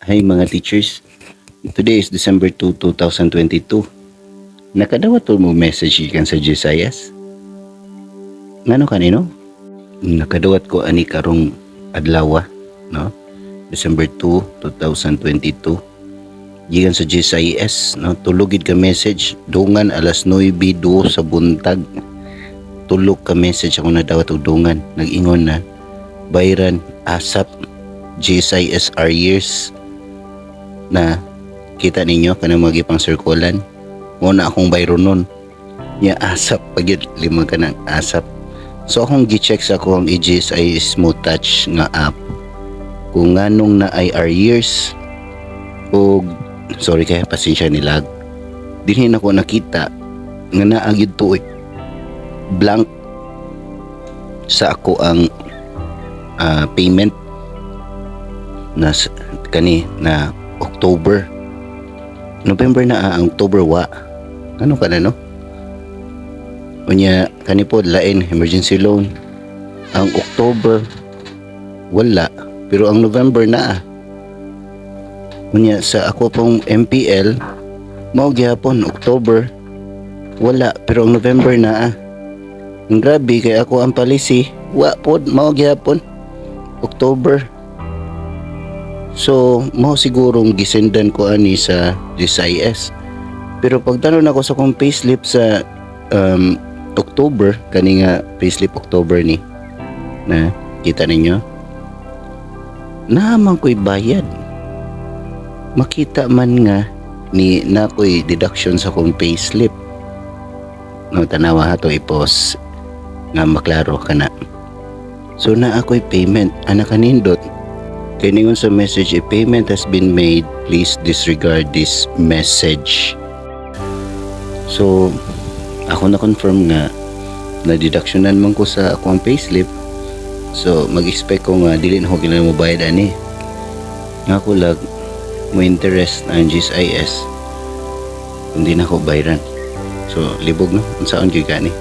Hi mga teachers. Today is December 2, 2022. Nakadawat to mo message gikan sa GSIS? Ngano kanino? Nakadawat ko ani karong adlaw, no? December 2, 2022. Gikan sa GSIS, no? Tulo gid ka message dungan alas 9:02 sa buntag. Tulo ka message ako nadawat og dungan. Nag-ingon na bayran ASAP GSIS arrears na kita ninyo kanang mga gipang circlean mo na akong bayron nun nya ASAP pagyud, lima ka ng ASAP. So akong gi-check sa ako ang eGSIS Smooth Touch nga app kung nganong na ay arrears og sorry kay pasensya nilag dinhi nako nakita nga naa gyud to blank sa ako ang payment na kani na October, November na, ang October wa. Ano ka na, no? Unya kani po lain, emergency loan, ang October wala pero ang November na. Unya sa ako pong MPL, mao gihapon, October wala pero ang November na. Ang grabe kay ako ang policy wa pod, mao gihapon October. So, mao sigurong gisendan ko ani sa GSIS. Pero pagtan-aw nako sa akong payslip sa October, kani nga payslip October ni, na kita ninyo, naa man ko'y bayad. Makita man nga ni na ko'y deduction sa akong payslip. No, tanawa ha to, i-pause nga maklaro kana. So naa ako'y payment, ana kanindot. Kay ningon sa message, "A payment has been made, please disregard this message." So, ako na-confirm nga na deductionan man ko sa akong payslip. So, mag-expect ko nga dili na ko kinahanglan mo bayad ani. Nga ako lag mo interest na ang GSIS kundi na ko bayaran. So, libog, no? Unsaon gyud gani?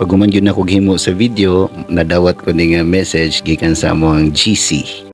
Pag human gyud nako gihimo sa video, nadawat ko ni nga message gikan sa among GC.